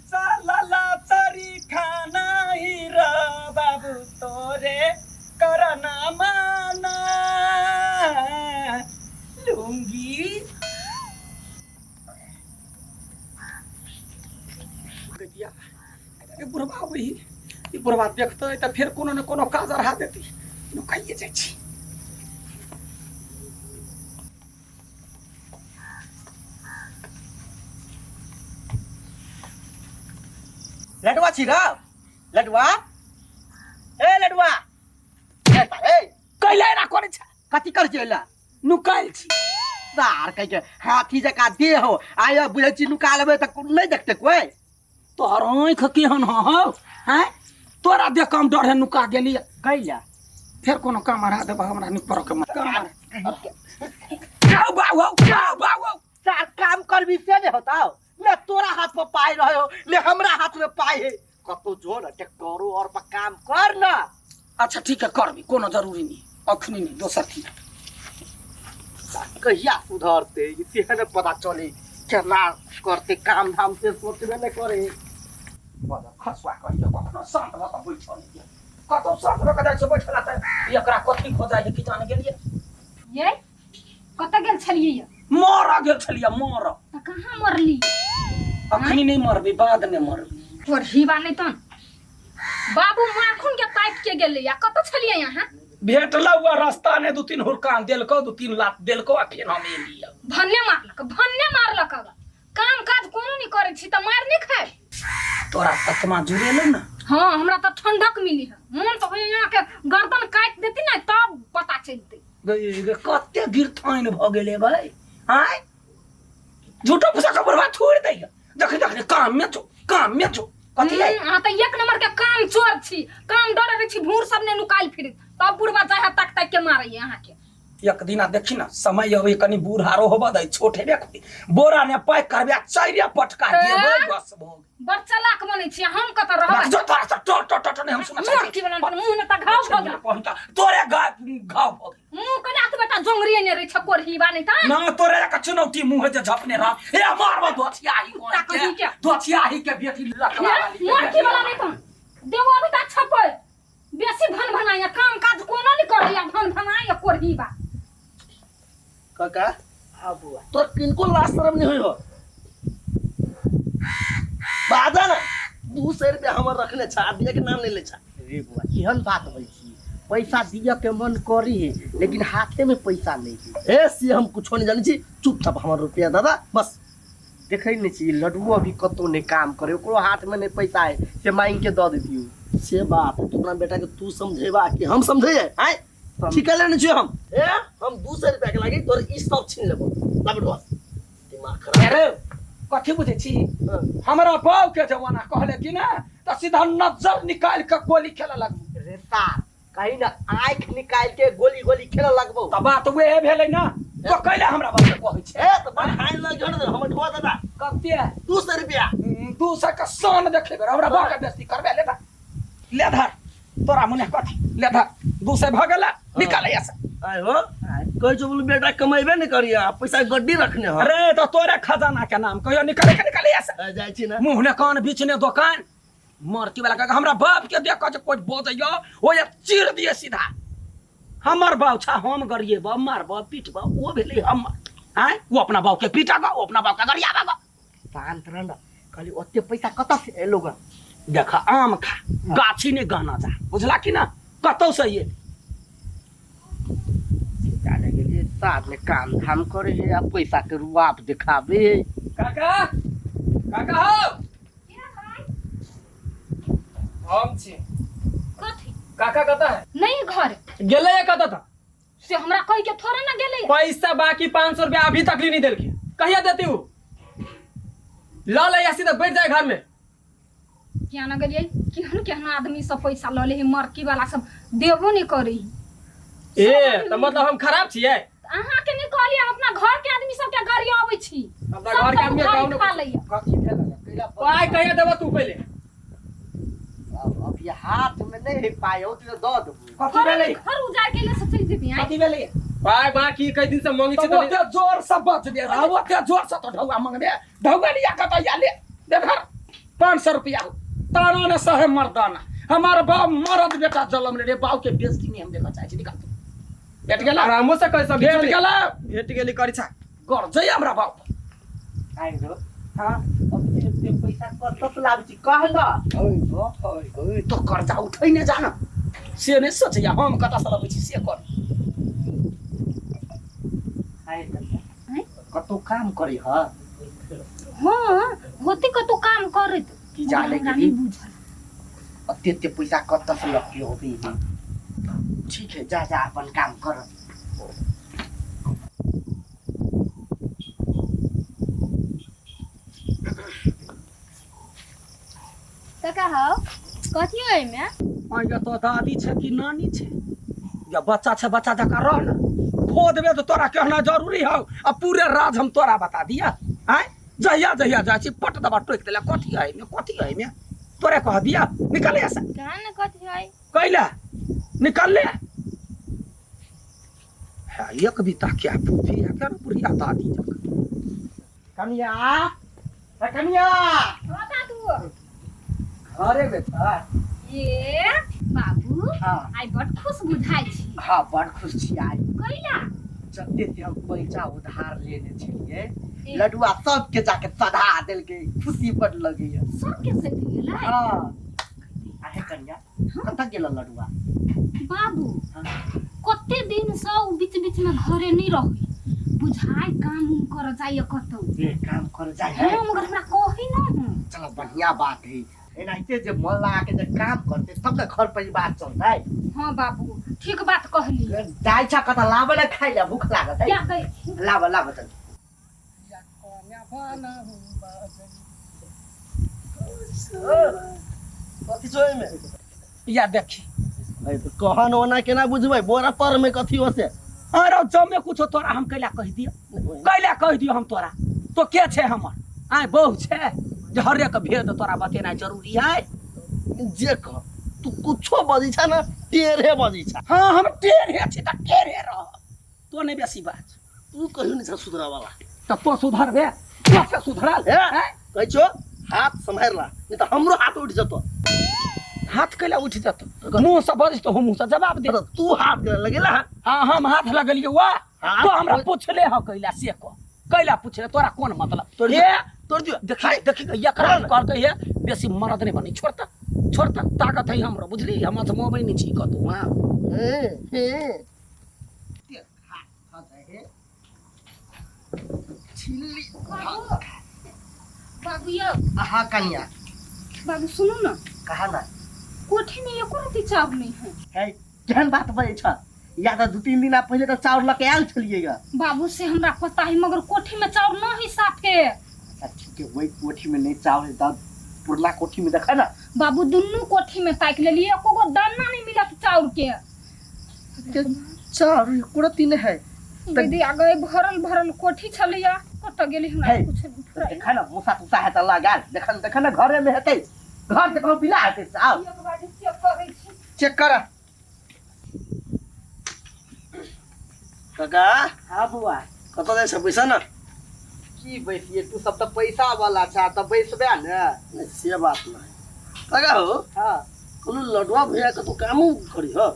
चलल चरी खाना ही र बाबू तोरे करना माना लुंगी गैया ए बुढ़बा अबै ई बुढ़बा देखतै तऽ फेर कोनो ने कोनो काज अढ़ा देतै। नुकाइए जाइ छी। लडुआ छी रौ, लडुआ, ए लडुआ, ए ए। कैला एना करै छै? कथी करै छी एला? नुकायल छी। सार कहै छै हाथी जकाँ देह हो, आइ बुझै छी नुका लेबै तऽ नहि देखतै कोइ। तोहर आँखि केहन हौ? आँय, तोरा देख कऽ हम डरे नुका गेलियै। कैला? फेर कोनो काम अढ़ा देबह हमरा नीक पर के काम। आउ बाबू, आउ बाबू। सार काम करबी से नहि होतौ ने, तोरा हाथ में पाई रहे हो ने हमरा हाथ में पाई है। कतौ जो न ट्रैक्टरो और पर काम कर ना। अच्छा ठीक है, करबी, कोनो जरूरी नहीं, अखनी नहीं, दोसर दिन। कहिया सुधरते ई सेहे ने पता चले, केना करते काम धाम से सोचबे नहि करे। खसुआ कहियो कखनो शांत भऽ कऽ बैठल नहीं, कतौ शांत भऽ कऽ जाइ छै बैठला तऽ एकरा कथी खोजाइ है कि जाने गेलियै। ये कतऽ गेल छलियै ये? मर गेल छलियै मर। तऽ कहाँ मरली? अखनी नहीं मरबी, बाद में मरबी। तोर हिबा नहीं तन बाबू माखुन के ताकि के गेलै आ कतऽ छलियै अहाँ? भेटला हुआ रास्ता ने दू तीन हुरकान देलको, दू तीन लात देलको आ फेर हम एलियै। भन्ने मारलक, भन्ने मारलक। अगर काम काज कोनो नहीं करै छी तऽ मार नहीं खाय। तोरा आत्मा जुड़ेलो ना? हाँ, हमरा तऽ ठंडक मिली है, मन तऽ होइए यहाँ के गर्दन काटि देती ना तब पता चलते। गई गे, कते गिरथाइन भऽ गेलै भाई। आय झूठो फूसा के बुढ़वा छोड़ दैया, देख देख काम में जो, काम में जो कथी है। अहाँ तऽ एक नंबर के काम चोर छी, काम डर रहै छी, भूर सब ने नुकाइल फिरे तब बुढ़वा जाय है ताक ताक के मारैया अहाँ के। एक दिना देखी ना समय अबै कनी बूढ़ आरो होबऽ दै, छोट हेबे करी, बोरा ने पैक करबे आ चारिये पटका देबै, बस भऽ गेल। बड़ चलाक बनै छी, हम कतऽ रहबै? जो तोरा से टो टो टो नहि हम सुनऽ चाहै मुँह की बना मुँह ने तऽ घाव भऽ गेल। पहुंचा तोरे घाव भऽ गेल। मुँह कना तऽ बेटा जोंगरी ने रहै छ कोरही बा नहीं तऽ ना तोरे एक चुनौती मुँह जे झपने रह हे मारबो दोथियाही कुत्ता कहीं के। दोथियाही के बेटी लकड़ा वाली के। मोरकी वाला नहीं तऽ देबो अभी तक छपै बेसी भन भनाइया, काम काज कोनो नहीं करैया, भन भनाइया कोरही बा। काका। हाँ बुआ। तोरा किनको लाज शरम नहीं होई हो? बाजा ना 200 रुपया हमर रखने छा, दिया के नाम नहीं ले छा। रे बुआ केहन बात होइ छी, पैसा दिया के मन करी है लेकिन हाथे में पैसा नहीं है। ए से हम कुछो नहीं जानी छी, चुपचाप हमर रुपया दादा बस। देखै नहीं छी लड्डुओ अभी कतौ नहीं काम करे, ओकरो हाथ में नहीं पैसा है से मांग के दऽ देतियौ। से बात तू अपना बेटा के तू समझेबा कि हम समझे? आय ठीक है लेने छी हम। ए हम 200 रुपया के लागी तोर ई सब छीन लेबो। ला बेटवा दिमाग खराब। अरे कथी बुझै छी? हाँ। हमरा बाप के जमाना कहले कि ना त सीधा नजर निकाल के गोली खेले लगबो। रे सार कहीं ना आँख निकाल के गोली गोली खेले लगबो। त बात वेहे भेलै ना, तो कैले हमरा बाप के कहै छै? ए त बड़ खाइ लग जड़ हमर ढोआ दादा। कते? 200 रुपया। 200 के सान देखेबे, हमरा बाप के बेइज्जती करबे। ले धर, ले धर, तोरा मुने कथी, ले धर 200 भऽ गेला, निकाल यहाँ से। आय हो कहै छौ बोलू बेटा कमेबे नहीं करिया, पैसा गड्डी रखने हो। अरे तो तोरे खजाना के नाम कहियो निकाले के निकाले यहाँ से। आ, जाइ छी ना। मुँह ने कान बीच ने दोकान मरती वाला का हमरा बाप के देख के कोई बजैयो ओ ये चीर दिए सीधा। हमर बाप छा हम गरिएबो मारबो पीटबो ओ भेलै हमर। आँय ओ अपना बाप के पीटा ग, ओ अपना बाप के गरियाबा ग। शांत रह ना, कहली ओते पैसा कतऽ से एलो ग? देख आम खा गाछी ने गहना जा, बुझला कि ना? कतौ से ये जाने गेलिए साथ में काम धाम करे है आ पैसा के रुआब दिखाबे है। काका, काका हो। हम छी। कथी? काका कतऽ है? नहीं घर। गेलै है कतऽ था? से हमरा कह के थोड़े ना गेलै। पैसा बाकी 500 रुपया अभी तक नहीं देलकी, कहिया देती हूँ? ल ले या सीधा बैठ जाए घर में। किया ना गेलियै, केहन केहन आदमी सब पैसा लऽ ले है, मरकी वाला सब देबो नहीं करे। ए तो मतलब हम खराब छियै? अहाँ के नहीं कहलियै, हम अपना घर के आदमी सब के गाड़ी अबै छी। अपना घर के आदमी सब कौन खा लैया। कथी भेल है? कैला पाइ कहिया देबऽ तू पहिले? अब ये हाथ में नहीं है पाई, हो तो दऽ देबो। कथी भेलै? घर उजार के ले से चलि जेबी। कथी भेलै? पाइ बाकी कई दिन से मांगै तो छी तऽ ओते जोर से बजबे रह, ओते जोर से तो ढौआ मंगबे, ढौआ लिया कतऽ या ले दे धर। 500 रुपया हो ताना ने सहे मर्दाना हमार बाप मरद बेटा जलम ले रे बाप के बेइज्जती नहीं हम देखा चाहे छी निकाल तू भेट गेला आरामो से कह सब भेट गेला भेट गेली करी छा गरजै हमरा बाप आइ गो हाँ अब एते पैसा कतऽ से लाबै छी कह न ओइ गो तो कर्जा उठै ने जाना से नहीं सोचैया हम कतऽ से लबै छी से कर आइ कतौ काम करी ह हाँ होते कतौ काम करैत की जाने हमरा गेली नहि बुझल अते एते पैसा कतऽ से लऽ अभी ठीक है जा जा अपन काम कर काका हौ कथी हो एहिमे आइ तो दादी छै कि नानी छै या बच्चा छै बच्चा जकाँ रह न खो देबे तऽ तोरा कहना जरूरी हौ आ पूरे राज हम तोरा बता दिया आँय जहिया जहिया जाइ छी पट दबा टोकि देला कथी है एहिमे कथी है एहिमे तोरे कह दिया निकले ऐसा कहाँ ने कथी है कैला निकल ले है एक बीता क्या बुद्धि है क्या बुढ़िया दादी जकाँ कनिया ए कनिया हाँ दादू घरे में था ये बाबू हाँ आइ बड खुश बुझाइ छी हाँ बड़ खुश छी आइ कैला जते से हम पैसा उधार लेने छलिए लडुआ सबके जाके सधा देलकै खुशी बड लगैया सबके सधि गेलै हाँ आहे कनिया कतऽ गेल लडुआ बाबू हाँ। कते दिन से उ बीच बीच में घरे नहीं रही बुझाइ काम उम कर जाइए कतौ ए काम कर जाय है हाँ मगर हमरा कही ना हूँ चलो बढ़िया बात है एनाहिते जे मन लगा के जे काम करते तब ने घर परिवार चलतै हाँ बाबू ठीक बात कहली जाइ छ कतऽ लाबे ने खाइ ले भूख लागत है क्या कहै लाबऽ लाबऽ चल कथी छौ एहिमे या देखी अरे तो कहन ओना केना बुझबै बोरा पर में कथी हो से अरे जमे कुछो तोरा हम कैला कहि दियो कैला कहि दियो हम तोरा तो के छै हमर आय बहु छै जे हरेक भेद तोरा बतेनाइ जरूरी है जे कह तू कुछो बजै छ ना टेढ़े बजै छ हाँ हम टेढ़े छी तऽ टेढ़े रह तो नहीं बेसी बात तू कहियो नहीं छ सुधरा वाला तऽ तो सुधरबे तो से सुधरल हे आँय? कहै छो हाथ सम्हारि ला नहीं तऽ हमरो हाथ उठि जतो हाथ कैला उठि जतो मुँह से बज तो मुँह से जवाब दे तऽ तू हाथ करे लगेला हाँ हम हाथ लगलिए वाह हाथ तो हमरा पूछले ह कैला से कह कैला पूछले तोरा कोन मतलब तोड़ ए तोड़ दियो देखी देखी एकरा कहलकै हे बेसी मरद नहि बनी छोड़ तऽ छोड़ तऽ ताकत है हमरो बुझली हम तऽ मोबाइल नहि छी कतौ हाँ हे हे छिल्ली बाबू बाबू यौ हाँ कनिया बाबू सुनू ना कहा ना कोठी में एको रत्ती चाउर नहीं है है केहन बात बजै छ या तऽ दू तीन दिन पहिले तऽ चाउर लऽ के आयल छलियै ग बाबू से हमरा पता है मगर कोठी में चाउर न है साफ के अच्छा ठीक है वही कोठी में नहीं चाउर है तब पुरना कोठी में देखा ना बाबू दुनू कोठी में ताकि लेलिए एको गो दाना नहीं मिलत चाउर के चाउर एको रत्ती नहीं है दीदी आ गए भरल भरल कोठी छलैया कतऽ गेली हमरा है। कुछ नहीं फुराइ देखा ना मूसा तूसा है तऽ लगा देखा ना देखा ना घरे में हेतै घर से कहूँ पिला हेतै चाउर एक बार चेक करै छी चेक कर काका हाँ बुआ कतऽ जाइ छ पैसा न की बैसिए तू सब तऽ पैसा वाला छा तऽ बैसबे ने नहि, से बात नहि काका हो हाँ कहलू लडुआ भैया कतौ कामो करी हो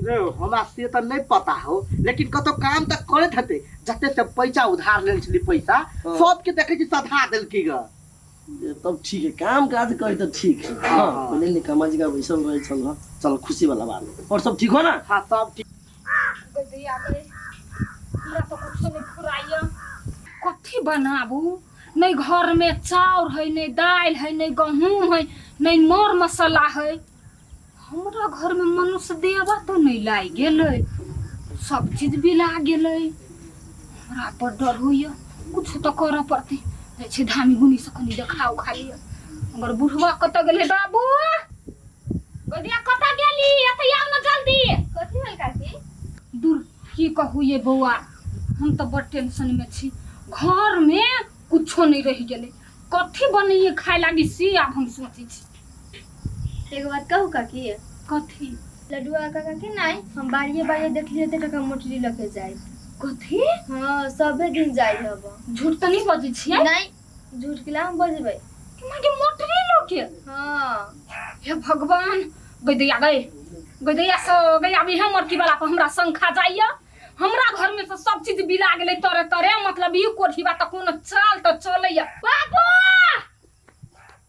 रे हमरा से तऽ नहि पता हो लेकिन कतौ काम तऽ करैत हेतै जते से पैसा उधार लेल छली पैसा हाँ। सबके देखै छी सधा देलकै ग ए, तब ठीक है काम काज करी तऽ ठीक है हाँ। हाँ पहिले निकम्मा जी का बैसल रहै छल हँ चल खुशी वाला बात और सब ठीक हो ना हाँ सब ठीक गदैया गए हमरा तऽ कुछो नहि फुराइया कथी बनाबू नहि घरमे चाउर है नहि दालि है नहि गहूँम है नहि मर मसाला है हमरा घरमे मनुष्य देवा तऽ नहि लागि गेलै सब चीज बिला गेलै हमरा पर डर होइए कुछ तऽ करऽ पड़तै जाइ छी धामी गुनीसँ कनि देखा उखा लिअ मगर बुढ़वा कतऽ गेलै बाबू गदिया कतऽ गेली एतऽ आउ ने जल्दी कथी भेल काकी दूर की कहू ये बौआ हम तऽ बड़ टेंशनमे छी घरमे कुछो नहि रहि गेलै कथी बनैये खाय लागी से आब हम सोचै छी एगो बात कहू काकी कथी लड्डुआ काका के नहीं हम बारिये बारिये देखलिए ते काका मोटरी लके जाए कथी हाँ सभे दिन जाए हब झूठ तऽ नहि बजै छियै नहीं झूठ के ला हम बजबै मागे मोटरी लऽ के हाँ हे भगवान गैदैया गए गैदैया से गैया अभी हम मरकी वाला पर हमरा शंखा जाइया हमरा घर में से सब चीज बिला गेलै तरे तरे मतलब ई कोठीबा तऽ कोनो चाल तऽ चलैया बाबू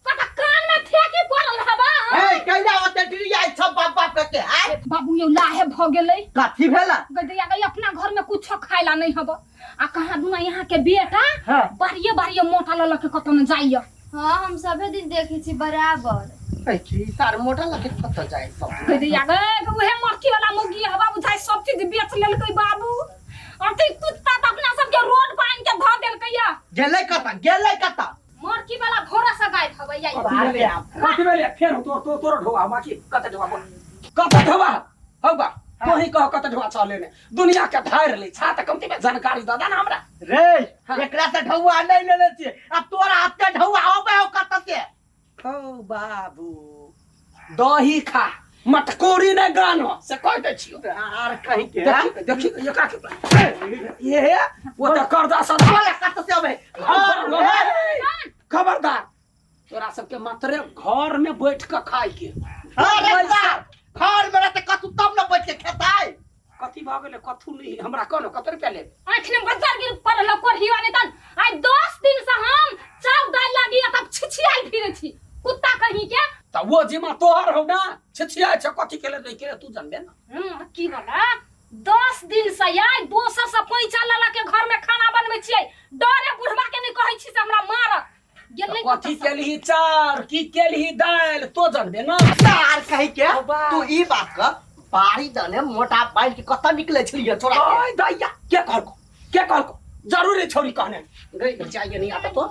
कता कान में फेंकी पड़ल हबा ए कैला ओते डिरिया छ बाप बाप करके आय बाबू यौ लाहे भ गेलै कथी भेला गैदैया गई अपना घर में कुछो खाइला नहीं हब आ कहाँ दुना यहाँ के बेटा हाँ। बारिये बारिये मोटा लऽ लऽ के कतौ ने जाइया हाँ हम सभे दिन देखै छी बराबर ए की सार मोटा लगे कत जाए सब गैदैया गई उहे मरकी वाला मुगी हवा बुझाइ सब चीज बेच लेलकै बाबू अथी कुत्ता तऽ अपना सबके रोड पर आनि के धऽ देलकै या गेलै कत गेलै कत मरकी वाला घोड़ा से गायब हवे या कथी भेलै कथी भेलै फेर तोर तोर तोर ढोआ बाकी कते ढोआ बोल कते ढोआ हौ बा तोही कह कते ढोआ चले ने दुनिया के धार ले छा त कमती में जानकारी दऽ दे ना हमरा रे एकरा से ढौआ नहीं लेने छियै आ तोरा हाथ के ढौआ अबै हो कत से हौ बाबू दही खा मटकोरी ने गानो से कह दै छियो आर कहीं के देखी देखी एकरा के ये हे वो त कर्जा सदा बोले कत से अबै घर खबरदार तोरा सबके मात्रे घर में बैठ के खाय के अरे सार घर में रहते कतू तब न बैठ के खेताई कथी भऽ गेलै कथू नहीं हमरा कोनो कत रुपया लेब आँखि में बजार गिर पड़ल कोढ़िया ने तन आइ 10 दिन से हम चाउ दाल लागी आ तब छिछियाल फिरे छी कुत्ता कहीं के तऽ वो जिम्मा तोहर हौ ना छिछिया छै कथी के ले के तू जानबे ना की बोला 10 दिन से आइ दोसर से पैंचा लला के घर में खाना बनबै छियै डरे बुढ़वा के नहीं कहै छी से हमरा मारत गेल नहीं कथी केलही चार की केलही दालि तो जानबे ना सार कहीं के तू ई बात कर बाड़ी दने मोटा बांध के कत निकले छलिए छोरा के? ओए दैया के कहलको के कहलको जरूरी छोरी कहने गई चाहिए नहीं आता तो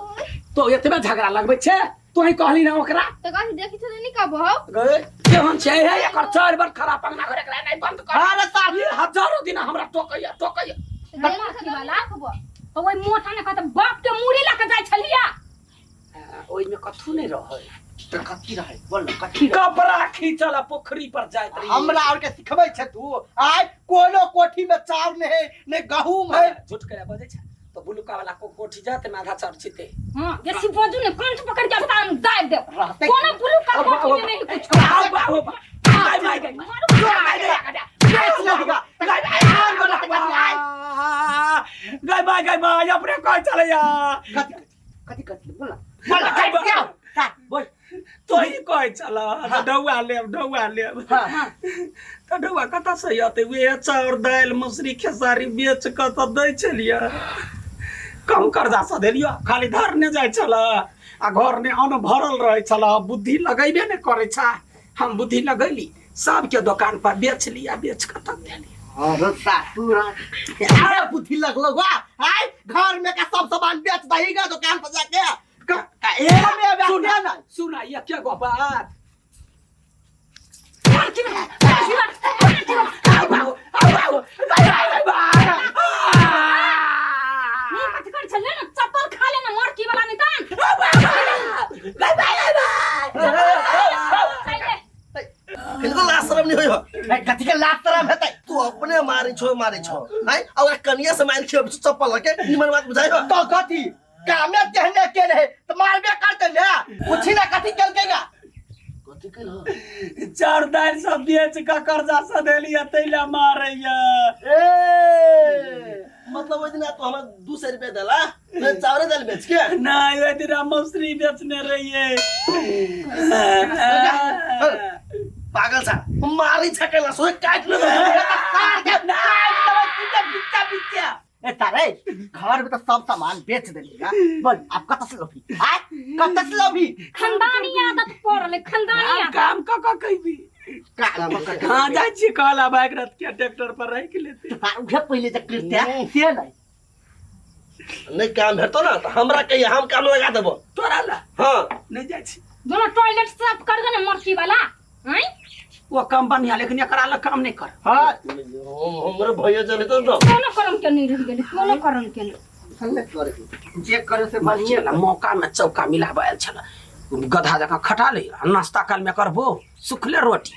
तो एतबे झगड़ा लगबै छै तू ही कहली ना ओकरा तऽ कथी देखै छौ तऽ नहि कहबो हौ गए केहन छै हे एकर चारि बार खराब अंगना घर एकरा नहीं बंद कर अरे सार ये हजारों दिन हमरा टोकैया टोकैया तऽ देखै छौ तऽ वाला? नहि कहबो तो ओहि मोटा ने कहते बाप के मूड़ी लऽ के जाइ छलिया ओहिमे कथू नहीं रहै तऽ कथी रहै बोल ने कथी रहै कपड़ा खींचल आ पोखरी पर जाइत रही हमरा और के सिखबै छै तू आय कोनो कोठी में चाउर नहीं है ने गहूम है झूठ करे बजै छै तो बुलुका वाला को कोठी जाते में आधा चढ़ छिते हां बेसी बाजू ने कंठ पकड़ के बता हम दाब देब रहते कोनो ब्लू का कोठी में नहीं कुछ आओ बा हो बा माय माय गई माय गई बाय गई बाय अपने कह चले जा कथी कथी कथी बोल ना बोल ना गई क्या बा बोल तो ही कह चला डौआ लेब डौआ लेब हां तऽ डौआ कतऽ से अतै उएह चाउर दालि मसुरी खेसारी बेच कऽ तऽ दै छलियै कम कर्जा से देलियै खाली धरने जाइ छल आ घरमे अन्न भरल रहै छल बुद्धि लगैबे नहि करै छ हम बुद्धि लगैली सबके दोकान पर बेचली आ बेच कऽ तब देली अरे सासुर अरे बुद्धि लगलो वा आय घर में का सब सामान बेच दही गा दुकान पर जाके ए सुना सुना सुना ये क्या गो बात मुंह कथी कर छले ना चप्पल खा ले ना मरकी वाला निदान बिल्कुल लाज शरम नहीं होई हो कथी के लाज शरम हेतै तू अपने मारी छो मारी छो हैं और ओकरा कनिया से मार खियो चप्पल के निमन बात बुझाई हो तो कथी कामे तेहने के रहे तो मारबे करते ने पूछी ना कथी केलकेगा कथी केल हो चार दालि सब बेच कऽ कर्जा सधेलियै तै लए मारैया ए मतलब ओहि दिन तो हमरा 200 रुपया देला मैं चावरे दाल बेच के नहि ओहि दिन हम मौसरी बेचने रहियै पागल छा मारी छा केला सोए काट ले सार के काट देबै सीधे बिच्चा बिच्चा ए तारे घर में तो सब सामान बेच देली बोल आप कत से लोभी आय कत से लोभी खानदानी आदत पड़ल है, खानदानी हम आदत काम कऽ कऽ कैबी काम कर कहाँ जाइ छी कहला बाइक रथ के ट्रैक्टर पर राखि लेते उहे पहिले जे कृत्य से नहीं नहीं काम भेटतो ना तो हमरा कहिए हम काम लगा देबो तोरा ला हाँ नहीं जाइ छी दोनों टॉयलेट साफ कर दे ना मरकी वाला हैं वो काम बढ़िया लेकिन एकरा लग काम नहीं कर हां हमरे भैया चले तो ना कोनो करम के नहीं रह गेलै कोनो करम के नहीं जे करे से बढ़िया बढ़िया मौका में चौका मिलाबे आयल छल गधा जकाँ खटा ले आ नाश्ता काल में करबो सुखले रोटी